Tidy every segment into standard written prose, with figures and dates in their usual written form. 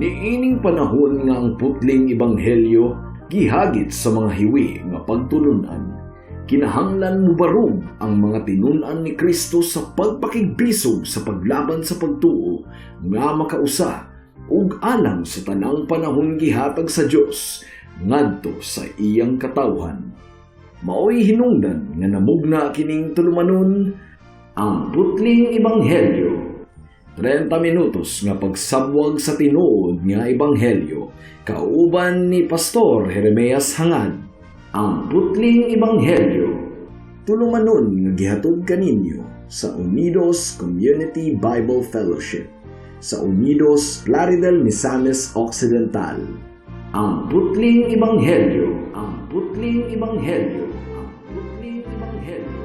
Niining panahon nga ang putling ebanghelyo gihagit sa mga hiwi nga pagtulunan, kinahanglan mubarog ang mga tinun-an ni Kristo sa pagpakigbisog sa paglaban sa pagtuo nga makausa ug alang sa tanang panahon gihatag sa Dios ngadto sa iyang katawhan. Maoy hinungdan nga namugna kining tulumanon, Ang Putling Ebanghelyo. 30 minutos nga pagsabwag sa tinuod nga ebanghelyo kauban ni Pastor Jeremias Hangad. Ang Putling Ebanghelyo. Tulumanon nga gihatod kaninyo sa Unidos Community Bible Fellowship sa Unidos, Plaridel, Misamis Occidental. Ang Putling Ebanghelyo. Ang Putling Ebanghelyo. Ang Putling Ebanghelyo.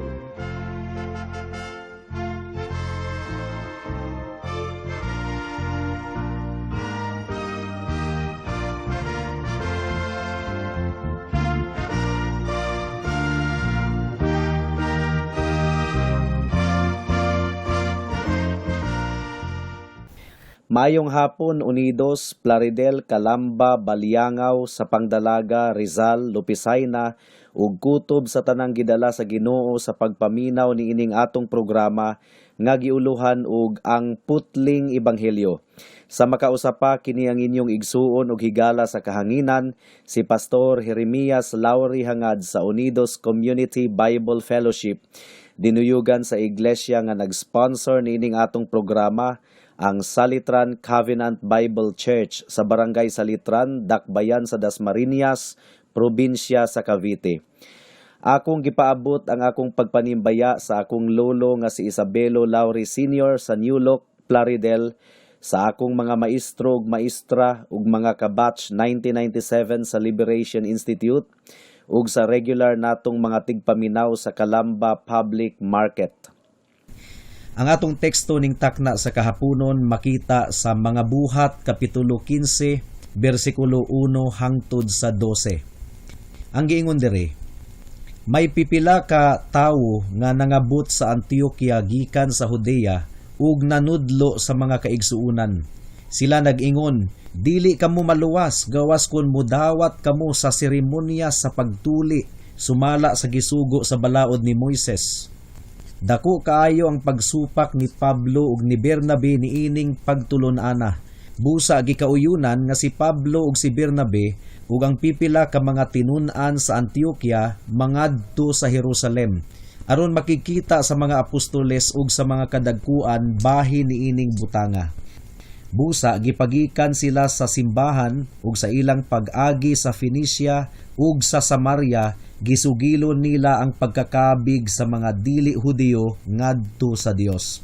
Maayong hapon, Unidos, Plaridel, Calamba, Baliangaw, sa Pangdalaga, Rizal, Lopisayna ug kutob sa tanang gidala sa Ginoo sa pagpaminaw niining atong programa nga giuluhan og Ang Putling Ebanghelyo. Sa makausa pa, kini ang inyong igsuon ug higala sa kahanginan, si Pastor Jeremias Lauri Hangad sa Unidos Community Bible Fellowship, dinuyugan sa iglesia nga nag-sponsor niining atong programa, ang Salitran Covenant Bible Church sa Barangay Salitran, Dakbayan sa Dasmariñas, probinsya sa Cavite. Akong gipaabot ang akong pagpanimbaya sa akong lolo nga si Isabelo Lauri Sr. sa New Look, Plaridel, sa akong mga maestro ug maestra ug mga kabatch 1997 sa Liberation Institute ug sa regular natong mga tigpaminaw sa Calamba Public Market. Ang atong teksto ning takna sa kahaponon makita sa Mga Buhat kapitulo 15 bersikulo 1 hangtod sa 12. Ang giingon diri, may pipila ka tawo nga nangabot sa Antioquia gikan sa Judea ug nanudlo sa mga kaigsuonan. Sila nag-ingon, "Dili kamo maluwas gawas kon mudawat kamo sa seremonya sa pagtuli sumala sa gisugo sa balaod ni Moises." Dako kaayo ang pagsupak ni Pablo ug ni Bernabe niining pagtulon-ana. Busa gikauyunan nga si Pablo ug si Bernabe ug ang pipila ka mga tinun-an sa Antioquia mangadto sa Jerusalem aron makikita sa mga apostoles ug sa mga kadagkuan bahin niining butanga. Busa gipagikan sila sa simbahan ug sa ilang pag-agi sa Phoenicia ug sa Samaria, gisugilon nila ang pagkakabig sa mga dili Hudiyo ngadto sa Dios.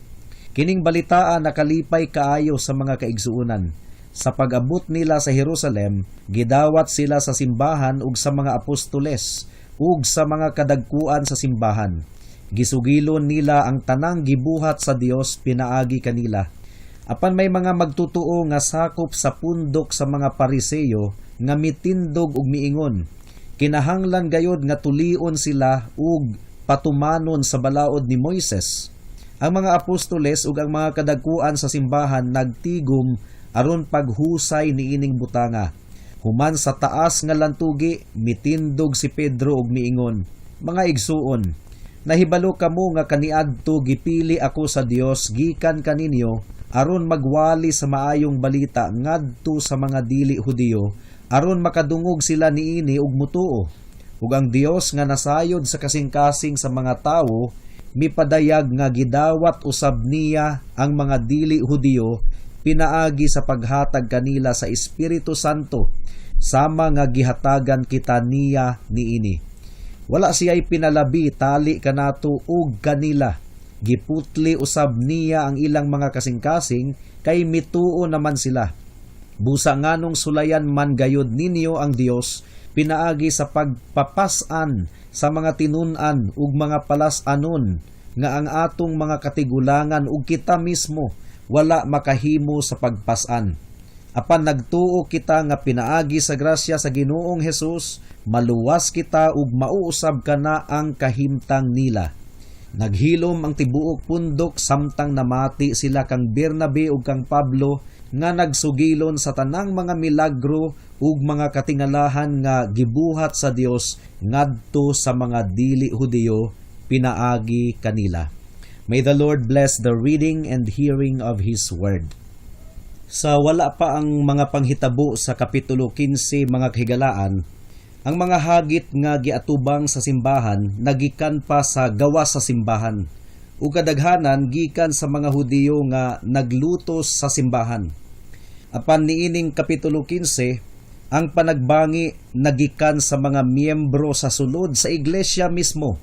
Kining balitaa nakalipay kaayo sa mga kaigsuonan. Sa pag-abot nila sa Jerusalem, gidawat sila sa simbahan ug sa mga apostoles ug sa mga kadagkuan sa simbahan. Gisugilon nila ang tanang gibuhat sa Dios pinaagi kanila. Apan may mga magtutuo nga sakop sa pundok sa mga Pariseyo nga mitindog ug miingon, "Kinahanglan gayod nga tulion sila ug patumanon sa balaod ni Moises." Ang mga apostoles ug ang mga kadagkuan sa simbahan nagtigom aron paghusay niining butanga. Human sa taas nga lantugi, mitindog si Pedro ug miingon, "Mga igsuon, nahibalo kamo nga kaniadto gipili ako sa Dios gikan kaninyo aron magwali sa maayong balita ngadto sa mga dili Hudiyo aron makadungog sila niini ug mutuo. Ug ang Dios nga nasayod sa kasing-kasing sa mga tawo mipadayag nga gidawat usab niya ang mga dili Hudiyo pinaagi sa paghatag kanila sa Espiritu Santo sama nga gihatagan kita niya niini. Wala siya'y pinalabi tali kanato ug kanila. Giputli usab niya ang ilang mga kasing-kasing kay mituo naman sila. Busa nganong sulayan man gayud ninyo ang Dios pinaagi sa pagpapas-an sa mga tinun-an ug mga palas-anon nga ang atong mga katigulangan ug kita mismo wala makahimo sa pagpas-an? Apan nagtuo kita nga pinaagi sa grasya sa Ginoong Hesus maluwas kita ug mauusab kana ang kahimtang nila." Naghilom ang tibuok pundok samtang namati sila kang Bernabe ug kang Pablo nga nagsugilon sa tanang mga milagro ug mga katingalahan nga gibuhat sa Dios ngadto sa mga dili Hudiyo pinaagi kanila. May the Lord bless the reading and hearing of His Word. Sa wala pa ang mga panghitabo sa Kapitulo 15, mga kahigalaan, ang mga hagit nga giatubang sa simbahan nagikan pa sa gawas sa simbahan ug kadaghanan gikan sa mga Hudiyo nga naglutos sa simbahan. Apan niining Kapitulo 15, ang panagbangi nagikan sa mga miyembro sa sulod sa iglesia mismo.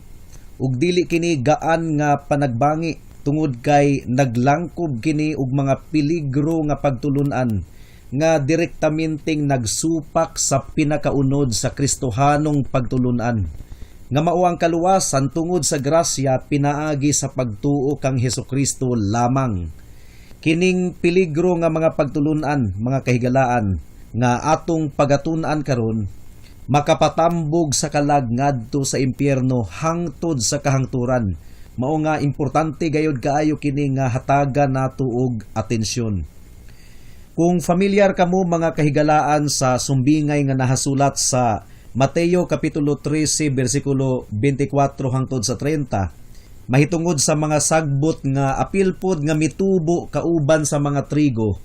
Ug dili kini gaan nga panagbangi tungod kay naglangkob kini og mga peligro nga pagtulunan nga direktamenteng nagsupak sa pinakaunod sa Kristohanong pagtulunan nga mao ang kaluwasan tungod sa grasya pinaagi sa pagtuo kang Hesukristo lamang. Kining peligro nga mga pagtulunan, mga kahigalaan, nga atong pagatun-an karon, makapatambog sa kalag ngadto sa impyerno hangtod sa kahangturan. Mao nga importante gayud kaayo kini nga hatagan nato og atensyon. Kung familiar kamo, mga kahigalaan, sa sumbingay nga nahasulat sa Mateo Kapitulo 13 bersikulo 24 hangtod sa 30, mahitungod sa mga sagbot nga apil pod nga mitubo kauban sa mga trigo.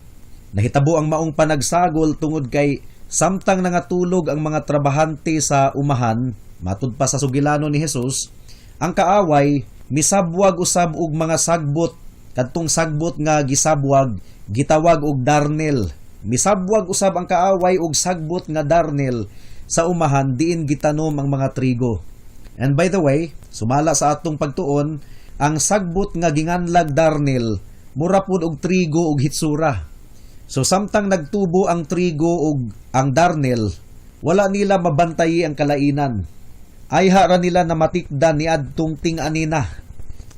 Nahitabo ang maong panagsagol tungod kay samtang nangatulog ang mga trabahante sa umahan, matud pa sa sugilano ni Jesus, ang kaaway misabwag usab og mga sagbot. Kadtong sagbot nga gisabwag gitawag og darnel. Misabwag usab ang kaaway og sagbot nga darnel sa umahan diin gitanom ang mga trigo. And by the way, sumala sa atong pagtuon, ang sagbot nga ginganlag darnel mura pud og trigo og hitsura. So samtang nagtubo ang trigo ug ang darnel, wala nila mabantayi ang kalainan. Ayha ra nila namatikdan niadtong ting-anina.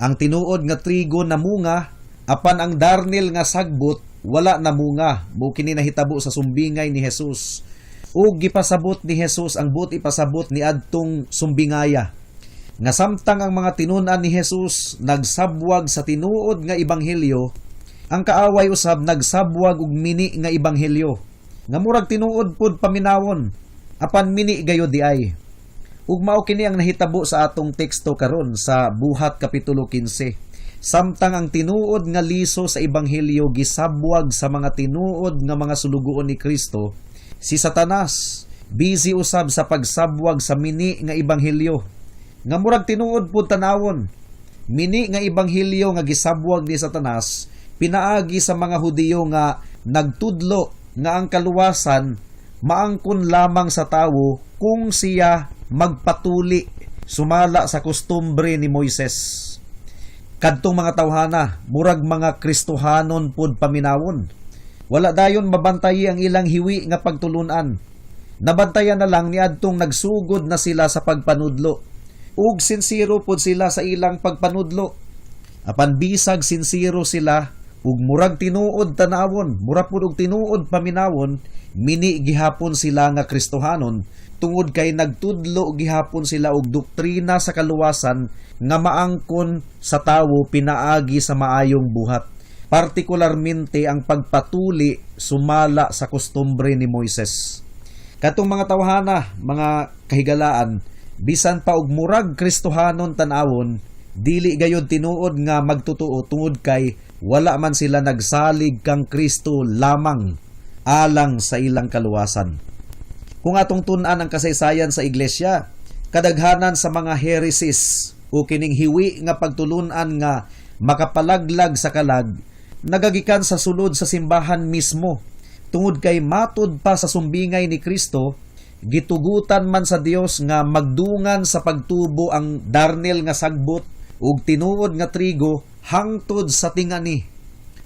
Ang tinuod nga trigo namunga, apan ang darnel nga sagbot wala namunga. Mao kini nahitabo sa sumbingay ni Jesus. Ug gipasabot ni Jesus ang buot ipasabot ni adtong sumbingaya, nga samtang ang mga tinun-an ni Jesus nagsabwag sa tinuod nga ebanghelyo, ang kaaway usab nagsabwag og mini nga ebanghelyo. Nga murag tinuod pud paminawon, apan mini gayud diay. Ug mao kini ang nahitabo sa atong teksto karon sa Buhat Kapitulo 15. Samtang ang tinuod nga liso sa ebanghelyo gisabwag sa mga tinuod nga mga sulugoon ni Kristo, si Satanas busy usab sa pagsabwag sa mini nga ebanghelyo. Nga murag tinuod pud tanawon. Mini nga ebanghelyo nga gisabwag ni Satanas pinaagi sa mga Hudiyo nga nagtudlo nga ang kaluwasan maangkon lamang sa tawo kung siya magpatuli sumala sa kostumbre ni Moises. Kadtong mga tawhana, murag mga Kristohanon pod paminawon. Wala dayon mabantayi ang ilang hiwi nga pagtulunan. Nabantayan na lang niadtong nagsugod na sila sa pagpanudlo. Ug sinsero pod sila sa ilang pagpanudlo. Apan bisag sinsero sila ug murag tinuod tanawon, mura pud og tinuod paminawon, mini gihapon sila nga Kristohanon tungod kay nagtudlo gihapon sila og doktrina sa kaluwasan nga maangkon sa tawo pinaagi sa maayong buhat. Partikularmente ang pagpatuli sumala sa kostumbre ni Moises. Katong mga tawhana, mga kahigalaan, bisan pa og murag Kristohanon tan-awon, dili gayod tinuod nga magtotoo tungod kay wala man sila nagsalig kang Kristo lamang alang sa ilang kaluwasan. Kung atong tun-an ang kasaysayan sa iglesia, kadaghanan sa mga heresies o kining hiwi nga pagtulunan nga makapalaglag sa kalag, nagagikan sa sulod sa simbahan mismo. Tungod kay matud pa sa sumbingay ni Kristo, gitugutan man sa Dios nga magdungan sa pagtubo ang darnel nga sagbot ug tinuod nga trigo hangtod sa tingani.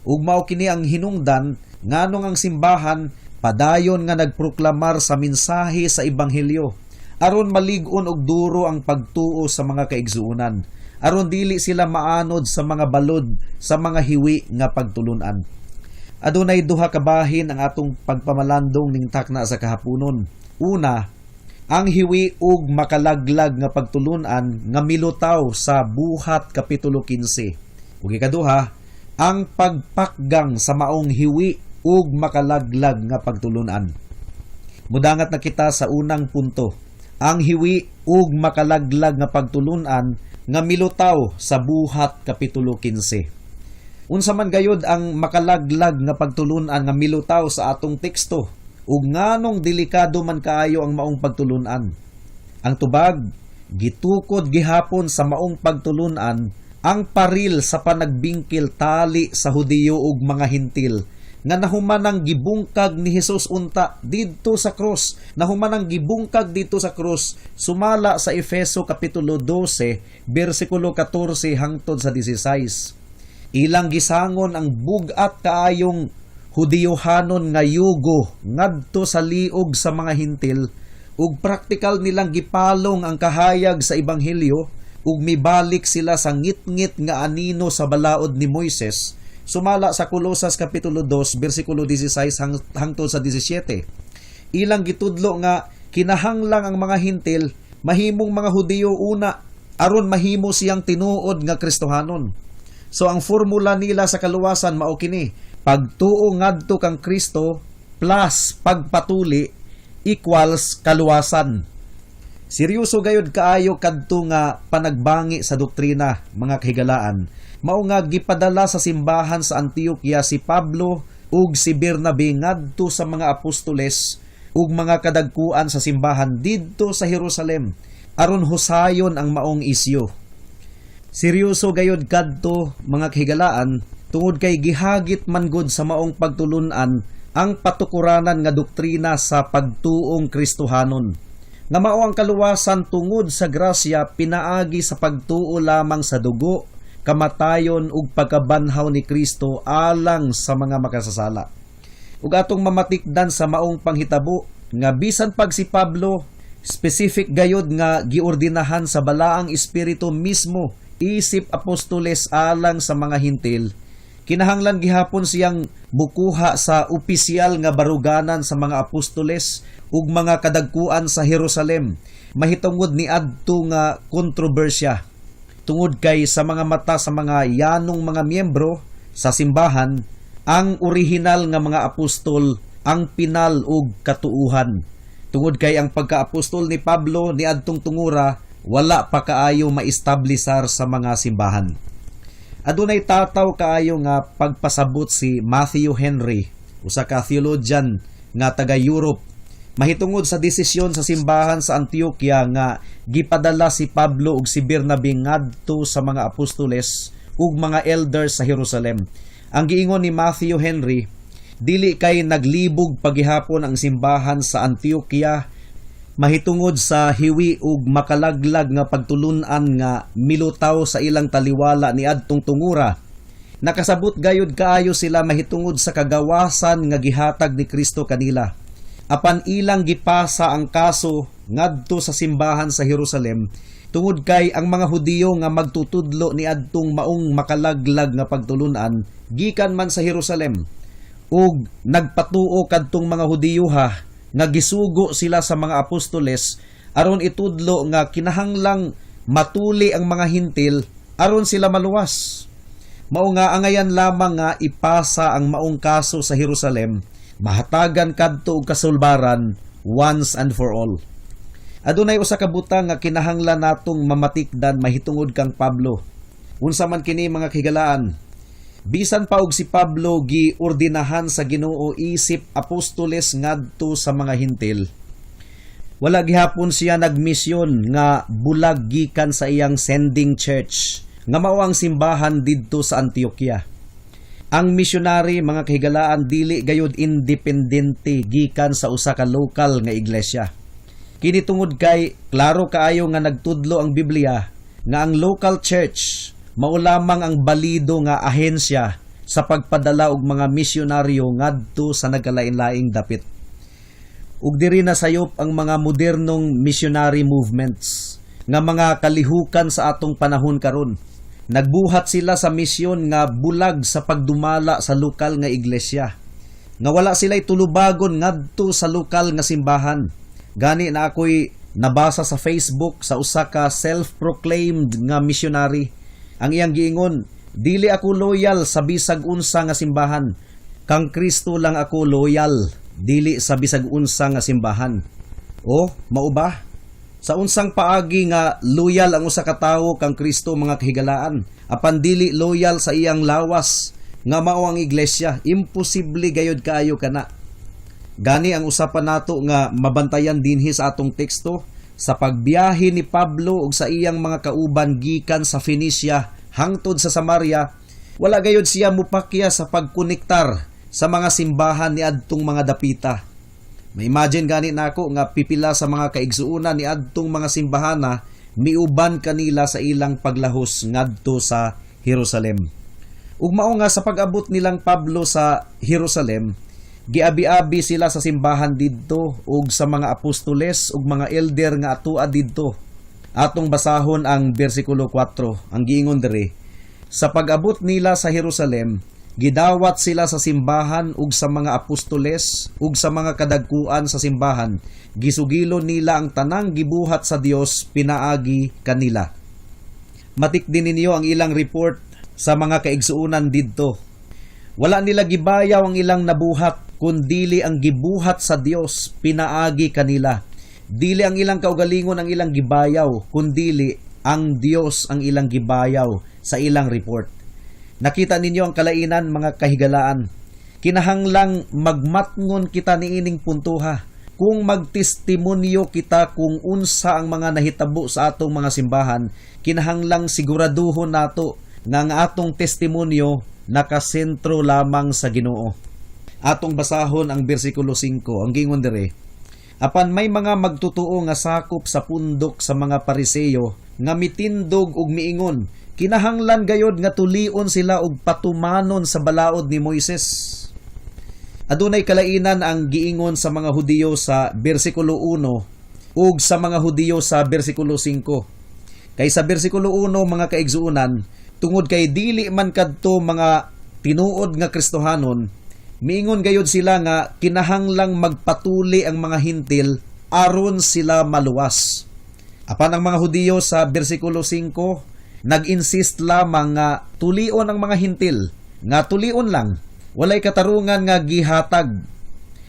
Ug mao kini ang hinungdan nganong ang simbahan padayon nga nagproklamar sa mensahe sa ebanghelyo aron malig-on og duro ang pagtuo sa mga kaigsuonan, aron dili sila maanod sa mga balod sa mga hiwi nga pagtulunan. Adunay duha ka bahin ang atong pagpamalandong ning takna sa kahaponon. Una, Ang hiwi ug makalaglag nga pagtulunan nga milutaw sa Buhat kapitulo 15. Ug ikaduha, ang pagpakgang sa maong hiwi ug makalaglag nga pagtulunan. Mudangat na kita sa unang punto. Ang hiwi ug makalaglag nga pagtulunan nga milutaw sa Buhat kapitulo 15. Unsa man gayud ang makalaglag nga pagtulunan nga milutaw sa atong teksto ug nganong delikado man kaayo ang maong pagtulunan? Ang tubag, gitukod gihapon sa maong pagtulunan ang paril sa panagbingkil tali sa Hudiyo ug mga Hintil nga nahuman ang gibungkag ni Hesus unta didto sa krus, nahuman ang gibungkag didto sa krus sumala sa Efeso kapitulo 12 bersikulo 14 hangtod sa 16. Ilang gisangon ang bug-at kaayong Hudiyohanon nga yugo ngadto sa liog sa mga Hintil ug praktikal nilang gipalong ang kahayag sa ebanghelyo ug mibalik sila sa ngitngit nga anino sa balaod ni Moises sumala sa Kolosas kapitulo 2 bersikulo 16 hangtod sa 17. Ilang gitudlo nga kinahanglang ang mga Hintil mahimong mga Hudiyo una aron mahimo siyang tinuod nga Kristohanon. So ang formula nila sa kaluwasan mao kini: pagtuo ngadto kang Kristo plus pagpatuli equals kaluwasan. Seryoso gayud kaayo kadto nga panagbangi sa doktrina, mga kahigalaan. Mao nga gipadala sa simbahan sa Antioquia si Pablo ug si Bernabe ngadto sa mga apostoles ug mga kadagkuan sa simbahan didto sa Jerusalem aron husayon ang maong isyu. Seryoso gayud kadto, mga kahigalaan, tungod kay gihagit man gud sa maong pagtulunan ang patukuranan nga doktrina sa pagtuong Kristohanon nga mao ang kaluwasan tungod sa grasya pinaagi sa pagtuo lamang sa dugo, kamatayon ug pagkabanhaw ni Kristo alang sa mga makasasala. Ug atong mamatikdan sa maong panghitabo nga bisan pag si Pablo specific gayod nga giordinahan sa Balaang Espiritu mismo isip apostoles alang sa mga Hintil, kinahanglan gihapon siyang mukuha sa opisyal nga baruganan sa mga apostoles ug mga kadagkuan sa Jerusalem mahitungod ni adto nga kontrobersya, tungod kay sa mga mata sa mga yanong mga miyembro sa simbahan, ang orihinal nga mga apostol ang pinal ug katuuhan, tungod kay ang pagkaapostol ni Pablo ni adtong tungura wala pa kaayo maestablisar sa mga simbahan. Adunay tataw kaayo nga pagpasabot si Matthew Henry, usa ka theologian nga taga Europe, mahitungod sa desisyon sa simbahan sa Antioquia nga gipadala si Pablo ug si Bernabe ngadto sa mga apostoles ug mga elders sa Jerusalem. Ang giingon ni Matthew Henry, dili kay naglibog pagihapon ang simbahan sa Antioquia mahitungod sa hiwi ug makalaglag nga pagtulunan nga milutaw sa ilang taliwala ni adtong tungura. Nakasabot gayud kaayo sila mahitungod sa kagawasan nga gihatag ni Kristo kanila. Apan ilang gipasa ang kaso ngadto sa simbahan sa Jerusalem tungod kay ang mga Hudiyo nga magtutudlo ni adtong maong makalaglag nga pagtulunan gikan man sa Jerusalem ug nagpatuo kadtong mga Hudiyo ha nga gisugo sila sa mga apostoles aron itudlo nga kinahanglang matuli ang mga Hintil aron sila maluwas. Mao nga angayan lamang nga ipasa ang maong kaso sa Jerusalem, mahatagan kadto og kasulbaran once and for all. Adunay usa ka butang nga kinahanglan natong mamatikdan mahitungod kang Pablo. Unsa man kini, mga kahigalaan? Bisan pa og si Pablo giordinahan sa Ginoo isip apostoles ngadto sa mga Hintil, wala gihapon siya nagmisyon nga bulag gikan sa iyang sending church nga mao ang simbahan didto sa Antioquia. Ang misyonary, mga kahigalaan, dili gayud independente gikan sa usa ka lokal nga iglesia. Kini tungod kay klaro kaayo nga nagtudlo ang Biblia nga ang local church mao lamang ang balido nga ahensya sa pagpadala og mga misyonaryo ngadto sa nagkalain-laing dapit. Ug diri na sayop ang mga modernong missionary movements nga mga kalihukan sa atong panahon karon. Nagbuhat sila sa misyon nga bulag sa pagdumala sa lokal nga iglesia. Nga wala sila'y tulubagon ngadto sa lokal nga simbahan. Gani na ako'y Nabasa sa Facebook sa usa ka self-proclaimed nga missionary. Ang iyang giingon, "Dili ako loyal sa bisag unsa nga simbahan. Kang Kristo lang ako loyal, dili sa bisag unsa nga simbahan." O, mao ba? Sa unsang paagi nga loyal ang usa ka tawo kang Kristo, mga kahigalaan, apan dili loyal sa iyang lawas nga mao ang iglesia? Imposible gayod kaayo kana. Gani ang usapan nato nga mabantayan dinhi sa atong teksto, sa pagbiyahe ni Pablo ug sa iyang mga kauban gikan sa Phoenicia hangtod sa Samaria, wala gayod siya mupakya sa pagkonektar sa mga simbahan ni adtong mga dapita. Ma-imagine gani nako nga pipila sa mga kaigsuonan ni adtong mga simbahana miuban kanila sa ilang paglahos ngadto sa Jerusalem. Ug mao nga sa pag-abot nilang Pablo sa Jerusalem, giabi-abi sila sa simbahan didto ug sa mga apostoles ug mga elder nga atua didto. Atong basahon ang bersikulo 4, ang giingon diri: "Sa pag-abot nila sa Jerusalem, gidawat sila sa simbahan ug sa mga apostoles ug sa mga kadagkuan sa simbahan. Gisugilon nila ang tanang gibuhat sa Dios pinaagi kanila." Matikdi ninyo ang ilang report sa mga kaigsuonan didto. Wala nila gibayaw ang ilang nabuhat, kundili ang gibuhat sa Dios pinaagi kanila. Dili ang ilang kaugalingon ang ilang gibayaw, kundili ang Dios ang ilang gibayaw sa ilang report. Nakita ninyo ang kalainan, mga kahigalaan. Kinahanglang magmatngon kita niining puntuha. Kung magtestimonyo kita kung unsa ang mga nahitabo sa atong mga simbahan, kinahanglang siguraduhon nato nga ang atong testimonyo nakasentro lamang sa Ginoo. Atong basahon ang bersikulo 5, ang gingon dire: "Apan may mga magtutoo nga sakop sa pundok sa mga Pariseyo nga mitindog ug miingon, kinahanglan gayod nga tulion sila og patumanon sa balaod ni Moises." Adunay kalainan ang giingon sa mga Hudiyo sa bersikulo 1 ug sa mga Hudiyo sa bersikulo 5. Kay sa bersikulo 1, mga kaigsuonan, tungod kay dili man kadto mga tinuod nga Kristohanon, miingon gayod sila nga kinahanglang magpatuli ang mga Hintil aron sila maluwas. Apan ang mga Hudiyo sa bersikulo 5, nag-insist lamang nga tulion ang mga Hintil, nga tulion lang, walay katarungan nga gihatag.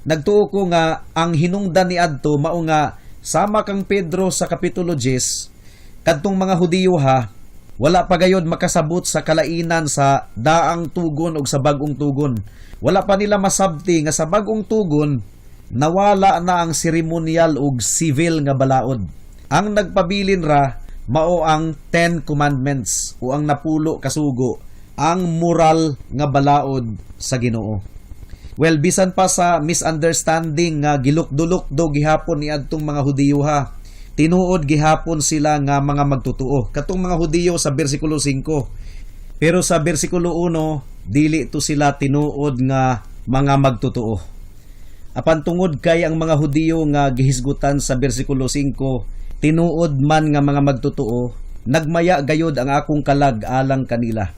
Nagtuo ko nga ang hinungdan ni adto mao nga sama kang Pedro sa kapitulo 10, kadtong mga Hudiyo ha, wala pa gayod makasabot sa kalainan sa daang tugon ug sa bag-ong tugon. Wala pa nila masabti nga sa bag-ong tugon nawala na ang seremonial ug civil nga balaod. Ang nagpabilin ra mao ang Ten Commandments o ang 10 kasugo, ang moral nga balaod sa Ginoo. Well, bisan pa sa misunderstanding nga gilukdo-lukdo gihapon ni adtong mga Hudiyo ha, tinuod gihapon sila nga mga magtotoo. Katong mga Hudiyo sa bersikulo 5. Pero sa bersikulo 1, dili to sila tinuod nga mga magtotoo. Apan tungod kay ang mga Hudiyo nga gihisgutan sa bersikulo 5 tinuod man nga mga magtotoo, nagmaya gayod ang akong kalag alang kanila.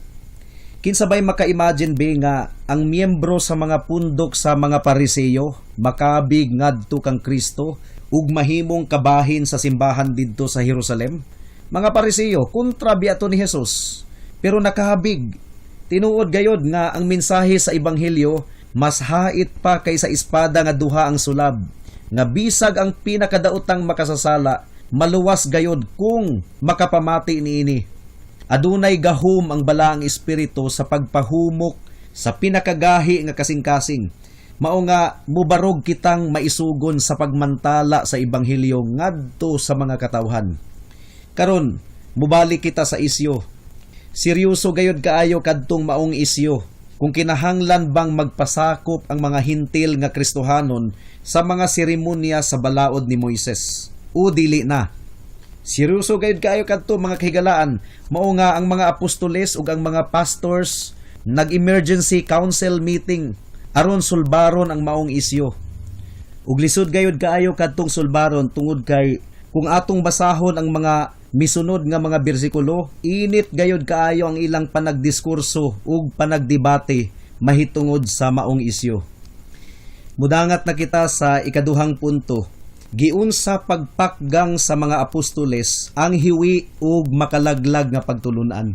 Kinsa bay maka-imagine be nga ang miyembro sa mga pundok sa mga Pariseyo makabig ngadto kang Kristo ug mahimong kabahin sa simbahan didto sa Jerusalem? Mga Pariseyo, kontra biya to ni Jesus. Pero nakahabig. Tinuod gayod nga ang mensahe sa ebanghelyo mas hait pa kaysa espada nga duha ang sulab, nga bisag ang pinakadaotang makasasala maluwas gayod kung makapamati niini. Adunay gahom ang Balaang Espiritu sa pagpahumok sa pinakagahi nga kasing-kasing. Mao nga mubarog kitang maisugon sa pagmantala sa ebanghelyo ngadto sa mga katawhan. Karon, mubalik kita sa isyu. Seryoso gayod kaayo kadtong maong isyu kung kinahanglan bang magpasakop ang mga Hintil nga Kristohanon sa mga seremonya sa balaod ni Moises o dili na. Seryoso gayud kaayo kadto, mga kahigalaan. Mao nga ang mga apostoles ug ang mga pastors nag-emergency council meeting aron sulbaron ang maong isyu. Ug lisod gayud kaayo kadtong sulbaron tungod kay kung atong basahon ang mga misunod nga mga bersikulo, init gayud kaayo ang ilang panagdiskurso ug panagdebate mahitungod sa maong isyu. Mudangat na kita sa ikaduhang punto. Giunsa pagpakgang sa mga apostoles ang hiwi ug makalaglag nga pagtulunan.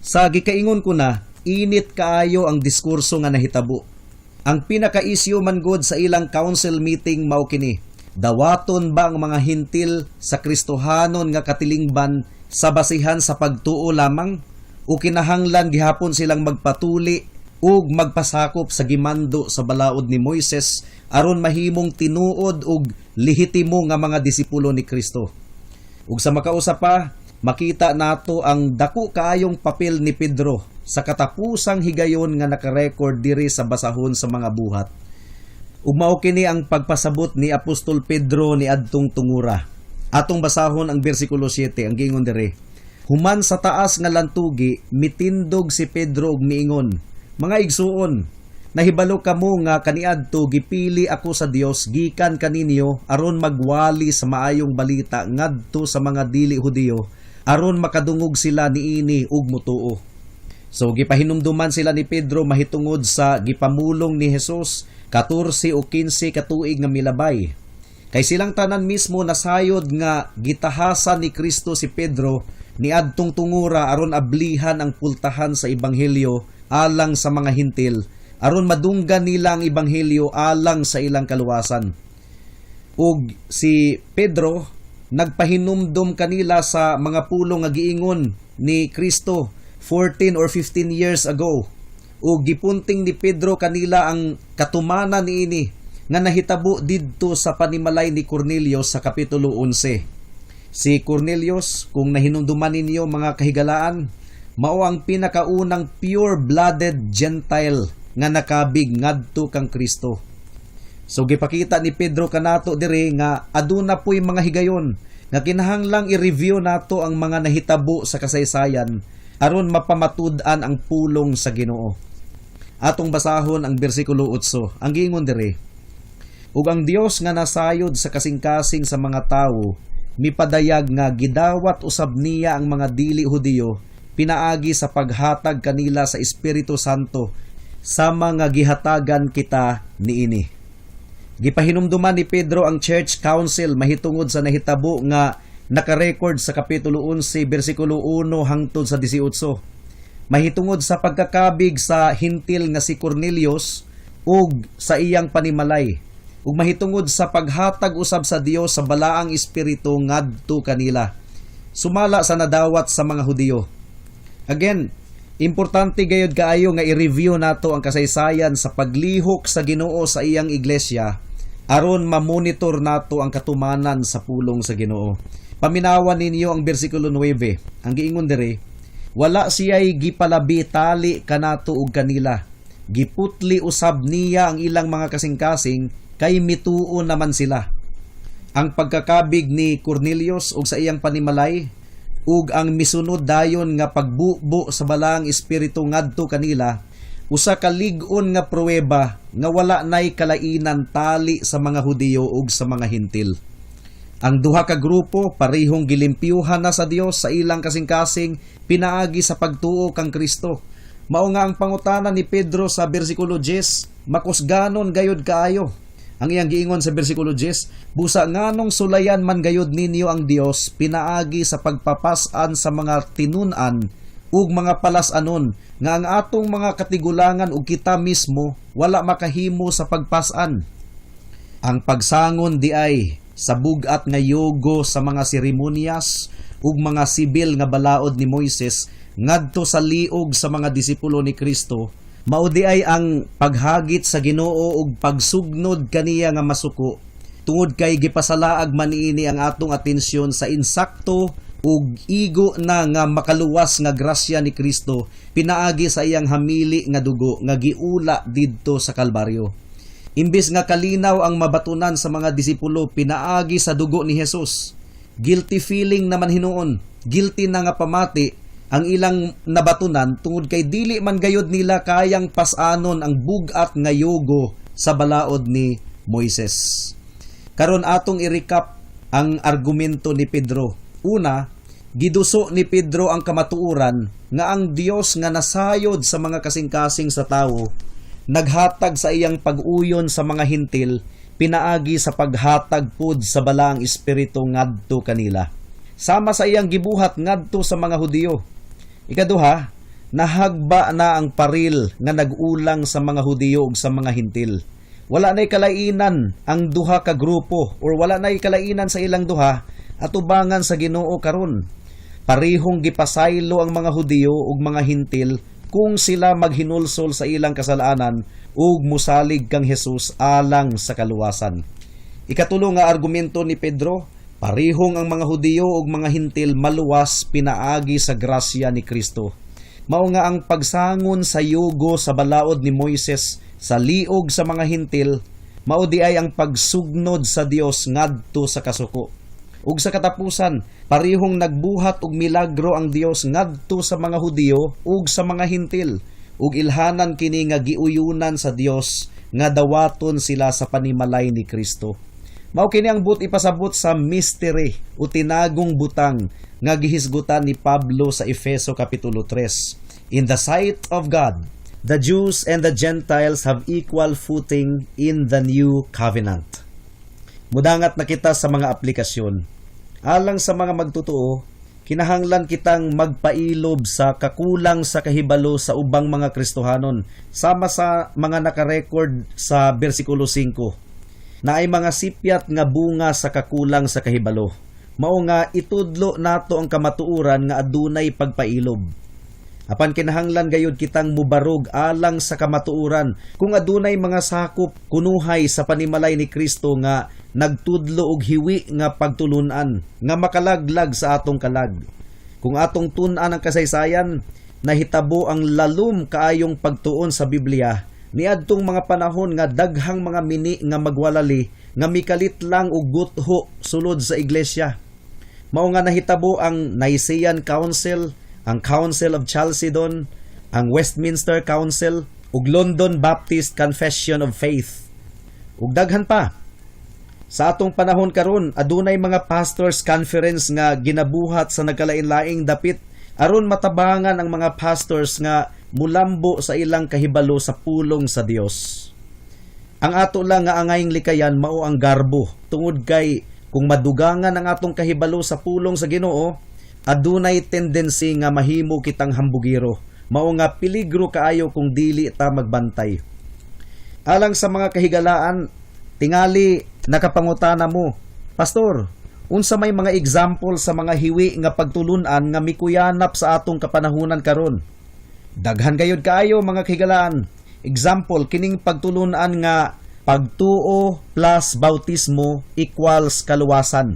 Sa gikaingon ko na, init kaayo ang diskurso nga nahitabo. Ang pinaka-issue man gud sa ilang council meeting mao kini: Dawaton ba ang mga Hintil sa Kristohanon nga katilingban sa basihan sa pagtuo lamang o kinahanglan gihapon silang magpatuli ug magpasakop sa gimando sa balaod ni Moises aron mahimong tinuod ug lehitimo nga mga disipulo ni Kristo? Ug sa makausa pa, makita nato ang dako kaayong papel ni Pedro sa katapusang higayon nga nakarekord diri sa basahon sa mga Buhat. Ug mao kini ang pagpasabot ni Apostol Pedro ni adtong tungura. Atong basahon ang bersikulo 7, ang giingon diri: "Human sa taas nga lantugi, mitindog si Pedro ug miingon, 'Mga igsuon, nahibalo kamo nga kaniadto gipili ako sa Dios gikan kaninyo aron magwali sa maayong balita ngadto sa mga dili Hudiyo aron makadungog sila niini ug mutuo.'" So gipahinumduman sila ni Pedro mahitungod sa gipamulong ni Jesus 14 o 15 ka tuig nga milabay. Kay silang tanan mismo nasayod nga gitahasan ni Kristo si Pedro niadtong tungura aron ablihan ang pultahan sa ebanghelyo alang sa mga Hintil, aron madunggan nila ang ebanghelyo alang sa ilang kaluwasan. Ug si Pedro nagpahinumdum kanila sa mga pulong nga giingon ni Kristo 14 or 15 years ago. Ug gipunting ni Pedro kanila ang katumanan niini nga nahitabo didto sa panimalay ni Cornelius sa kapitulo 11. Si Cornelius, kung nahinumduman ninyo, mga kahigalaan, mao ang pinakaunang pure-blooded Gentile nga nakabig ngadto kang Kristo. So gipakita ni Pedro kanato diri nga aduna po'y mga higayon nga kinahanglang i-review nato ang mga nahitabo sa kasaysayan aron mapamatud-an ang pulong sa Ginoo. Atong basahon ang bersikulo 8. Ang giingon diri: "Ug ang Dios nga nasayod sa kasing-kasing sa mga tawo mipadayag nga gidawat usab niya ang mga dili Hudiyo pinaagi sa paghatag kanila sa Espiritu Santo sama nga gihatagan kita niini." Gipahinumduman ni Pedro ang church council mahitungod sa nahitabo nga nakarecord sa kapitulo 11 bersikulo 1 hangtod sa 18. Mahitungod sa pagkakabig sa Hintil nga si Cornelius ug sa iyang panimalay ug mahitungod sa paghatag usab sa Dios sa balaang espiritu ngadto kanila sumala sa nadawat sa mga Hudiyo. Again, importante gayud kaayo nga i-review nato ang kasaysayan sa paglihok sa Ginoo sa iyang iglesia aron mamonitor nato ang katumanan sa pulong sa Ginoo. Paminawan ninyo ang bersikulo 9. Ang giingon diri, "Wala siya'y gipalabi tali kanato ug kanila. Giputli usab niya ang ilang mga kasing-kasing kay mituo naman sila." Ang pagkakabig ni Cornelius ug sa iyang panimalay ug ang misunod dayon nga pagbubo sa balaang espiritu ngadto kanila usa ka lig-on nga pruweba nga wala nay kalainan tali sa mga Hudiyo ug sa mga Hintil. Ang duha ka grupo parehong gilimpyuhan na sa Dios sa ilang kasing-kasing pinaagi sa pagtuo kang Kristo. Mao nga ang pangutana ni Pedro sa bersikulo 10, makusganon gayud kaayo. Ang iyang giingon sa bersikulo 10, "Busa nganong sulayan man gayud ninyo ang Dios pinaagi sa pagpapas-an sa mga tinun-an ug mga palas-anon nga ang atong mga katigulangan ug kita mismo wala makahimo sa pagpas-an?" Ang pagsangon di ay sa bugat nga yugo sa mga seremonyas ug mga sibil nga balaod ni Moises ngadto sa liog sa mga disipulo ni Kristo mao di ay ang paghagit sa Ginoo ug pagsugnod kaniya nga masuko tungod kay gipasalaag man niini ang atong atensyon sa insakto ug igo na nga makaluwas nga grasya ni Kristo pinaagi sa iyang hamili nga dugo nga giula didto sa Kalbaryo. Imbis nga kalinaw ang mabatunan sa mga disipulo pinaagi sa dugo ni Jesus, guilty feeling naman hinuon, guilty na nga pamati ang ilang nabatunan tungod kay dili man gayud nila kayang pasanon ang bugat nga yugo sa balaod ni Moises. Karon, atong i-recap ang argumento ni Pedro. Una, giduso ni Pedro ang kamatuoran nga ang Dios nga nasayod sa mga kasing-kasing sa tawo naghatag sa iyang pag-uyon sa mga Hintil pinaagi sa paghatag pud sa Balaang Espiritu ngadto kanila, sama sa iyang gibuhat ngadto sa mga Hudiyo. Ikaduha, nahagba na ang paril nga nag-ulang sa mga Hudiyo ug sa mga Hintil. Wala na'y kalainan ang duha ka grupo or wala na'y kalainan sa ilang duha atubangan sa Ginoo karon. Parihong gipasaylo ang mga Hudiyo ug mga Hintil kung sila maghinulsol sa ilang kasalanan ug musalig kang Jesus alang sa kaluwasan. Ikatulo nga argumento ni Pedro, parihong ang mga Hudiyo ug mga Hintil maluwas pinaagi sa grasya ni Kristo. Mao nga ang pagsangon sa yugo sa balaod ni Moises sa liog sa mga Hintil, mao di ay ang pagsugnod sa Dios ngadto sa kasuko. Ug sa katapusan, parihong nagbuhat og milagro ang Dios ngadto sa mga Hudiyo ug sa mga Hintil, ug ilhanan kini nga giuyunan sa Dios nga dawaton sila sa panimalay ni Kristo. Mao kini ang buot ipasabot sa mystery o tinagong butang nga gihisgutan ni Pablo sa Efeso Kapitulo 3. In the sight of God, the Jews and the Gentiles have equal footing in the new covenant. Mudangat na kita sa mga aplikasyon. Alang sa mga magtotoo, kinahanglan kitang magpailob sa kakulang sa kahibalo sa ubang mga Kristohanon, sama sa mga nakarecord sa bersikulo 5 naay mga sipyat nga bunga sa kakulang sa kahibalo. Mao nga itudlo nato ang kamatuoran nga adunay pagpailob. Apan kinahanglan gayud kitang mubarog alang sa kamatuoran kung adunay mga sakop kunuhay sa panimalay ni Kristo nga nagtudlo og hiwi nga pagtulunan nga makalaglag sa atong kalag. Kung atong tun-an ang kasaysayan, nahitabo ang lalom kaayong pagtuon sa Biblia niadtong mga panahon nga daghang mga mini nga magwalali nga mikalit lang og gutho sulod sa iglesia. Mao nga nahitabo ang Nicene Council, ang Council of Chalcedon, ang Westminster Council ug London Baptist Confession of Faith. Ug daghan pa. Sa atong panahon karon, adunay mga pastors conference nga ginabuhat sa nagkalain-laing dapit aron matabangan ang mga pastors nga mulambo sa ilang kahibalo sa pulong sa Dios. Ang ato lang nga angayng likayan mao ang garbo, tungod kay kung madugangan ang atong kahibalo sa pulong sa Ginoo, adunay tendency nga mahimo kitang hambugiro. Mao nga peligro kaayo kung dili ta magbantay. Alang sa mga kahigalaan, tingali nakapangutana mo, "Pastor, unsa may mga example sa mga hiwi nga pagtulunan nga mikuyanap sa atong kapanahunan karon?" Daghan gayud kaayo, mga kahigalaan. Example, kining pagtulunan nga pagtuo plus bautismo equals kaluwasan.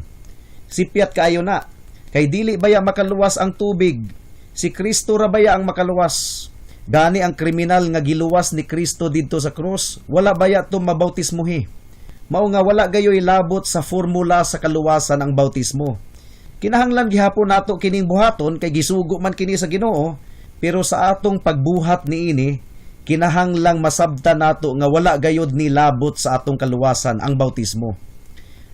Sipyat kaayo na. Kay dili baya makaluwas ang tubig? Si Kristo ra baya ang makaluwas? Gani ang kriminal nga giluwas ni Kristo didto sa krus, wala baya to mabautismohi? Mao nga wala gayoy labot sa formula sa kaluwasan ang bautismo. Kinahanglan gihapon nato kining buhaton kay gisugo man kini sa Ginoo, pero sa atong pagbuhat niini, kinahanglang masabtan nato nga wala gayod ni labot sa atong kaluwasan ang bautismo.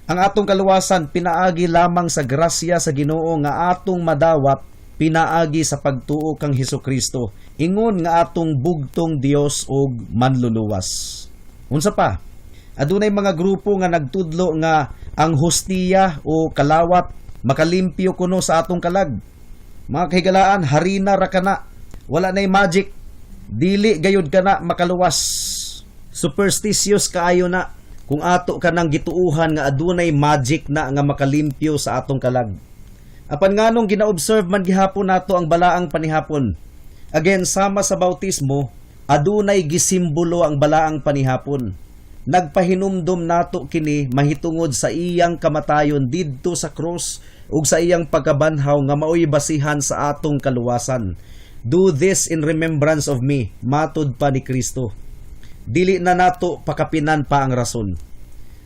Ang atong kaluwasan pinaagi lamang sa grasya sa Ginoo nga atong madawat pinaagi sa pagtuo kang Hesukristo, ingon nga atong bugtong Dios ug manluluwas. Unsa pa? Adunay mga grupo nga nagtudlo nga ang hostiya o kalawat makalimpyo kuno sa atong kalag. Mga kahigalaan, harina ra kana. Wala nay magic. Dili gayud kana makaluwas. Superstitious kaayo na kung ato kanang gituuhan nga adunay magic na nga makalimpyo sa atong kalag. Apan nganong gina-observe man gihapon nato ang Balaang Panihapon? Again, sama sa bautismo, adunay gisimbolo ang Balaang Panihapon. Nagpahinumdom nato kini mahitungod sa iyang kamatayon didto sa krus ug sa iyang pagkabanhaw nga maoy basihan sa atong kaluwasan. "Do this in remembrance of me," matud pa ni Kristo. Dili na nato pakapinan pa ang rason.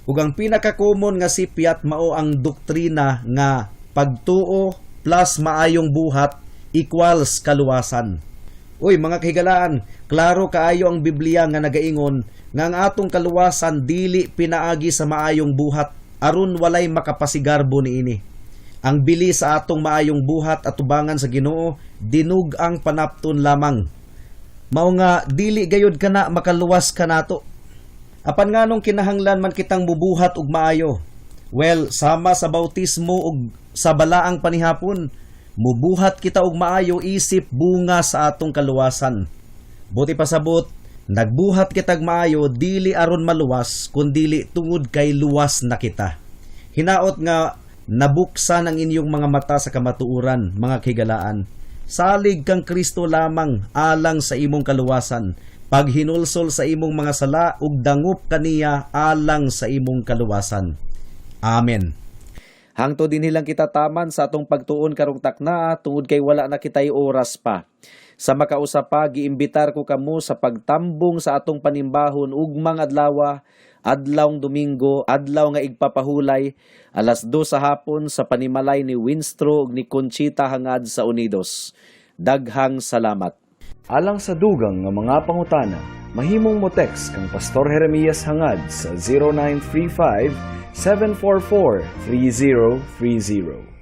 Ug ang pinaka-common nga sipyat mao ang doktrina nga pagtuo plus maayong buhat equals kaluwasan. Uy, mga kahigalaan, klaro kaayo ang Biblia nga nagaingon nga ang atong kaluwasan dili pinaagi sa maayong buhat aron walay makapasigarbo niini. Ang bili sa atong maayong buhat atubangan sa Ginoo, dinug-ang panapton lamang. Mao nga dili gayud kana makaluwas kanato. Apan nganong kinahanglan man kitang mubuhat og maayo? Well, sama sa bautismo ug sa balaang panihapon, mubuhat kita og maayo isip bunga sa atong kaluwasan. Buot ipasabot, nagbuhat kitag maayo dili aron maluwas kundili tungod kay luwas na kita. Hinaot nga nabuksan ang inyong mga mata sa kamatuoran, mga kahigalaan. Salig kang Kristo lamang alang sa imong kaluwasan. Paghinulsol sa imong mga sala ug dangop kaniya alang sa imong kaluwasan. Amen. Hangtod dinhi lang kita taman sa atong pagtuon karong taknaa tungod kay wala na kitay oras pa. Sa makausa pa, giimbitar ko kamo sa pagtambong sa atong panimbahon ugmang adlawa, adlawng Domingo, adlaw nga igpapahulay, 2:00 sa hapon sa panimalay ni Winstro ug ni Conchita Hangad sa Unidos. Daghang salamat. Alang sa dugang nga mga pangutana, mahimong mo text kang Pastor Jeremias Hangad sa 0935 744 3030.